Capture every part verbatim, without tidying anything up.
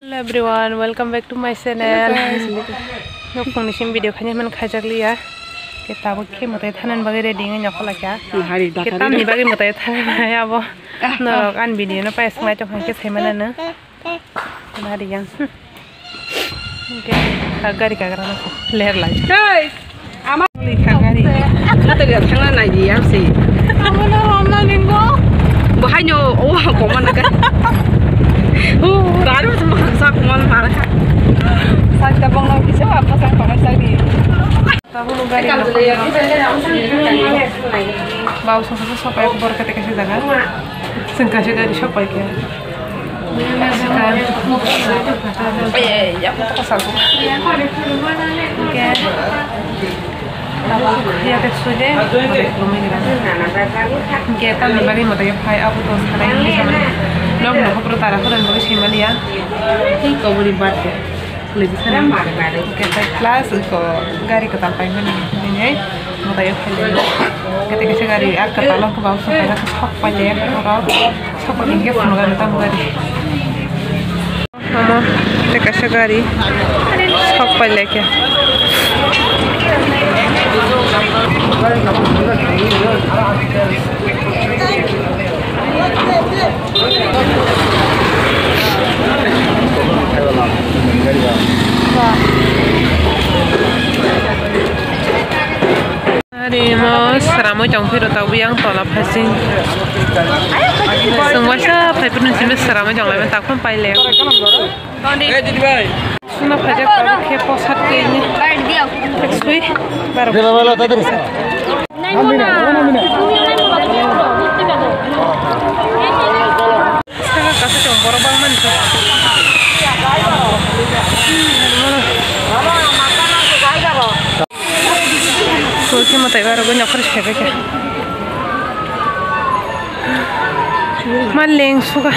Hello everyone, welcome back to my channel. Hello guys. Nok phungni sim video khaina man khajak liya. Ke tabuk khe mwtai thanani bagwi ready wngwi nokho laikha. Hari ke dakari. Tamni bagwi mwtai thanani abo. Ah, norok ah. Ani video no paisnai tong khe sai manano. Nari yang. Oke, gari kagra na ler lai. Hey, ama likha gari. Kata dia thangna nai dia si. Ama na ramna linggo. Bahai no, oh, koma na kai. Oh, raru tu sak mon mara. Sak tabang na kisa apa sak pakai sak di. Tabuk gari no. Bau songsa sopai bor kete kaisa jaga. Sengkasa gari sopai khe. Sengkasa. Eh, ya, kota kasar. Oke. Ya, tek sude. Oke, tamni bagwi mwtai phai, abo to sarai. Nok no hopro tara phoran bagwi sima liya. Hei, kobori birthday. Lagi sana. Oke, tai plus ko gari kwtal paimani hinwi mwtai phai lai. Kete kete gari ar kwtal ko bau sok paijak sok paijak oro sok paijak phunukgwi tam gari. Mama, kete kete gari sok pailai khe. Ari mo sramwi tong phiro ta yang tola phasing. Sungwaisa phaiphuru simi sramwi tong lai tak phone paile. Suna phajak tabuk khe posat khe ni. Sui, barok. Saka kasa chong borok bang mani khe. Sui khe mwtai barok nokar sebai khe. Ma leng suka.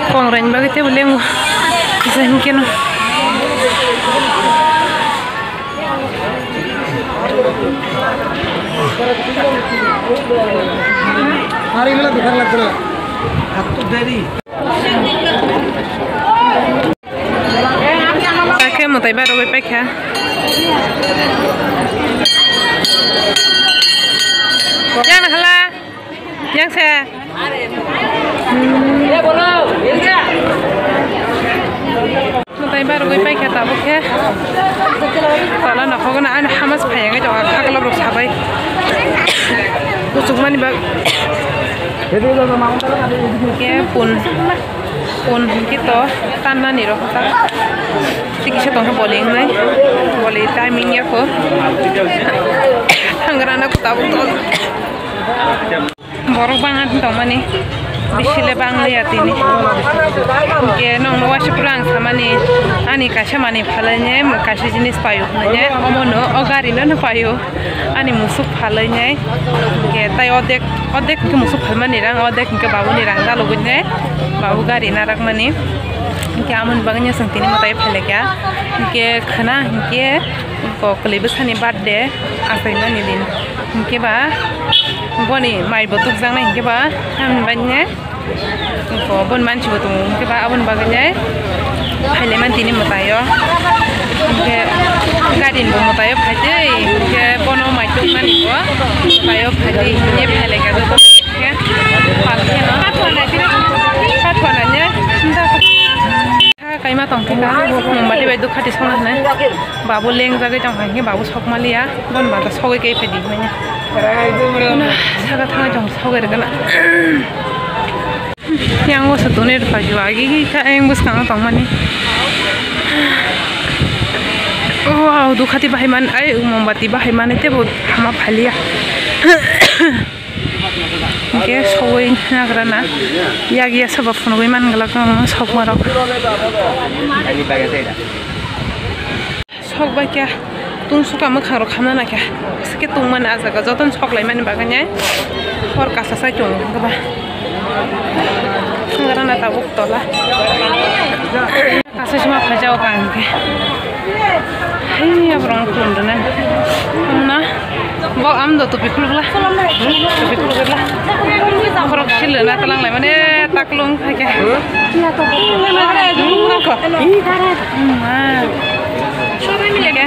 Kongraini bagwi teibo lengo. Kisa hinkhe no. Hari mela bukhar lagdana. Hakto dari. Khe mwtai barogwi paikha. Yang hala. Yang se. Mwtai barogwi paikha tabuk khe. Tola nokhogwno ani hamas phaiya wngwi tongo, khaklop rok sabai. Kuchukmani bag. Khe pun. Pun hinkhe to tannani rok ta. Tikisa tongkha boli wngnai. Boli timing ya kho. Hangrana ko tabuk to. Borok bang ani tongmani. Bisile bang liya tini. Hinkhe nongno waisa pura ang samani. Ani kaisa mani phalainai, kaisa jinis payo hwnwi. Omono o gari no payo. Ani musuk phalainai. Hinkhe tai odek Odek hinkhe musuk phalmani rang, odek hinkhe babuni rang dalogwi ne, babu gari narakmani. Hinkhe amoni bagwi chwng tini mwtai phailaikha. Hinkhe khwna hinkhe kokli bwsani birthday achaimani din. Hinkhe ba boni mai bo tukjaknai hinkhe ba tamni bagwi ne. Bo boni mansi bo tongo, hinkhe ba aboni bagwi ne phailaimani tini mwtaio. Hinkhe gari ni bo mwtaio phaitwi, hinkhe bono mai tongmani bo mwtaio phaitwi, hinkhe phailaikha joto hinkhe pal kheno. Pathuana ne, kha kaima tongkhe ka, mombati bai dukha tisongna hinwi. Babu lengjagwi tongkha hinkhe babu sokmaliya, boni bata sogwi khe phaidi hinwi. Saka thangwi tong sogwi rwgwna. Yang o se tonwi rwphaikhe agi khe ayang bwskango tongmani. Wow, dukhati bahai man, ai mombati bahai mani teibo hama phaliya. Hinkhe sogwi nagrana. Yak ya sabo phunugwi man glak sokma rok. Sok bai khe tungsukha mwkhang rok khamna naikha. Sikhe tungmani ah jaga jotono sok laimani bagwi nai hor kasa sai tongo hinkhe ba. Thanggrana tabuk tola. Kasa sima phaijao ka hinkhe. Hei aborok khulum rwnai. Wngna. Bo am do topi khulugla. Topi khulugla. Khorok silena talang lai mane taklung thake. Ma. Ke.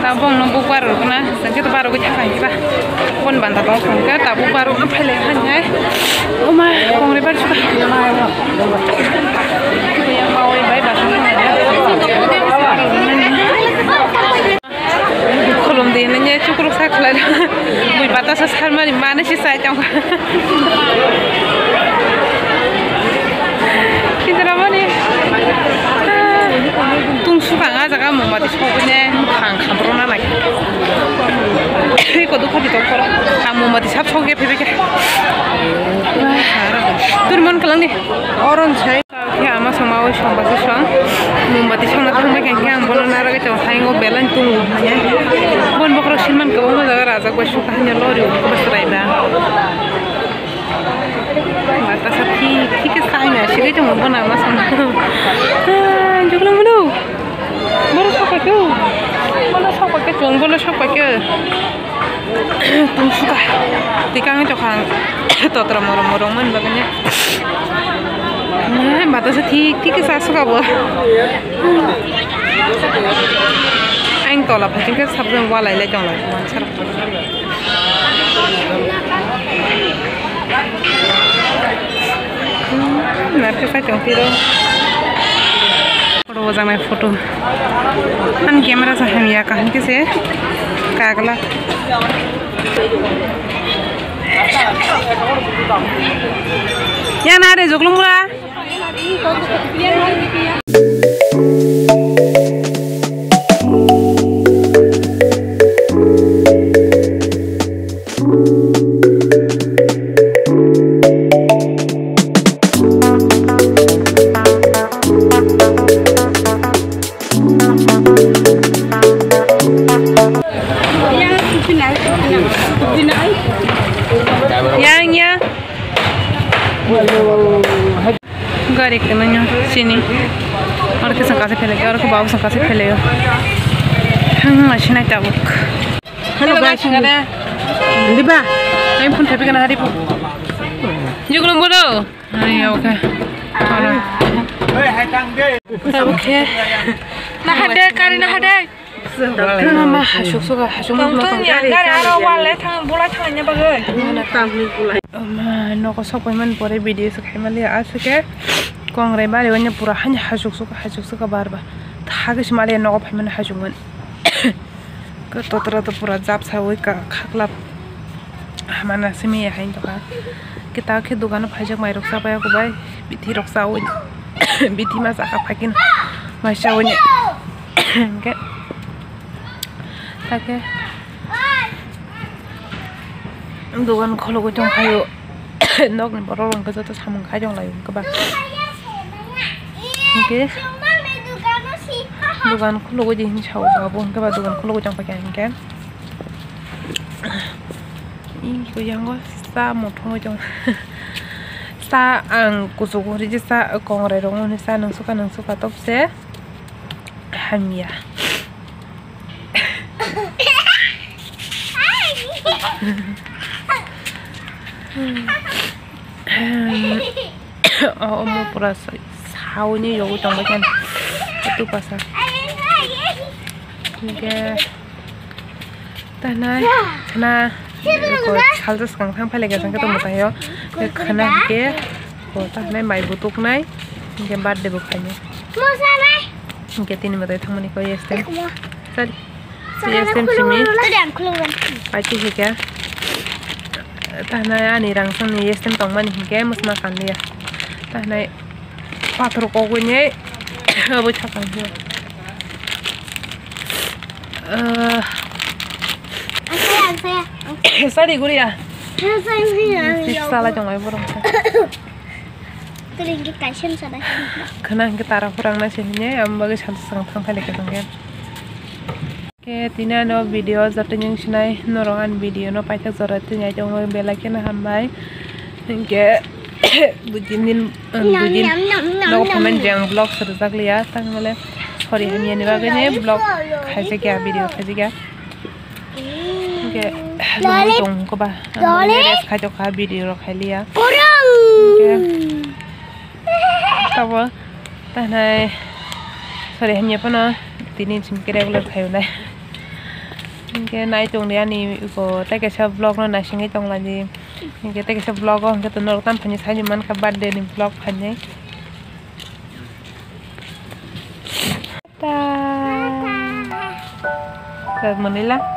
Ta bong no buk baro na. Sangke to baro gwi thang kiba. Bon banda tong sangke ta buk baro no phele han hai. O ma, kongre bar chuka. Yang ma oi bai ba. Khulum di hinwi chukruk sa khlai. Bui batasa sarmani mane si sai tong. Kintu ramani. Tung sukang a jaga mumati sokne khang khabrona nai. Ko dukha di tong khoro. Ang mumati sap sokge phebe ke. Turmon kalang di. Oron sai. Khe ama songma oi songba se song. Mombati songna thangbai khe ang bono naragwi tongo, haingo belai tongo. Bon bokhorok silman kwbangma jaga rajak bai sukha hanya lori uko bwswraiba. Matasa thik thik khe saina sigwi tongo bono ama songma. Ah, jukla mano. Bono sokpakhe. Bono sokpakhe chwng bono sokpakhe. Tungsuka. Tikang tokha. Totra morom morom man baganya. Mata se thik thik sa suka bo. Ang tola phai ke sabjang walai lai tonglai. Narke sa tong tiro. Photo bojaknai photo. Ani camera sa hamya kaham khe se kagla. Ya na re joklong mura. Yang ya. Gari kena nya sini. Oro khe sangkase phelaio, oro khe babu sangkase phelaio. Thang ma sinai tabuk. Hello guys, ngade. Diba? Ai phone thapi kana hari po. Jukno bodo. Ai okay. Oro. Tabuk khe. Na hade, kari na hade. Tongtong ya, gari aro wale thang, bulai thangna bagwi. Tangwi bulai. Ma, nogo sok paimani pore video se khaimaliya, aswk khe kongrai bari wanya pura hani hasuk suka, hasuk suka bar ba. Thagwi se maliya nogo phaimani hasukmani. Totra to pura japsawi ka khaklap. Hamana simi ya hain toka. Kita khe dogano phaijak mairok chapai ako bai. Bithi rok chawi. Bithi ma chaka phakin. Mai chawi. Hingke. Take. Dogan khulugwi tongkhaio. Nokni borok rok hwnkhe joto samung khai tonglaio hwnkhe ba. Hwnkhe dogan khulugwi di hinwi sao ba bo hwnkhe ba dogan khulugwi tongkha khe hwnkhe. Ih, koi yango sa muthungwi tong. Sa ang kuchugo ri sa kongrai rok mani sa nang suka nang suka topse. Hamya. O omo pura sauni yogwi tongbai khe tu pasa. Hingke tanai khna salsa swkang thang phailai khe tongmwtaio khna hingke. Bo ta hinai mai bo tuknai, hingke birthday bo khainai. Hingke tini mwtai thangmani koi yes tem. Sari. Yes tem simi. Paiti hingke. Ta hinai ani rang songni yes tem tongmani hingke mwsma kanliya. Ta hinai pathor kogwi ni abo thakang hio. Sari guriya. Sala tongo borok. Twiling khe kaisa wngsa nai. Khwna hwnkhe tara phurang nai se hwnwi, amo bagwi salsa swkang thang phailai khe tongkhe. Khe tini ano video joto wng sinai norok ani video no paithak jora twi nai tongwi belai kheno hambai. Hwnkhe dui tin din, dui din nogo comment je ang vlog se rwjak liya, tangmale sorry hamya ni bagwi ni vlog khaijak ya, video khaijak ya. Ke loli tong ko ba. Loli. Rest khai to kha, video rok khai liya. Kurang. Ke tabo tanai sori hamya pano tini sim ke regular khai unai. Ke nai tong de ani ko tai kaisa vlog no naisingwi tong lani. Ke tai kaisa vlog o hingke to norok tam phani sai man kha birthday ni vlog phani. Ta. Ta manila.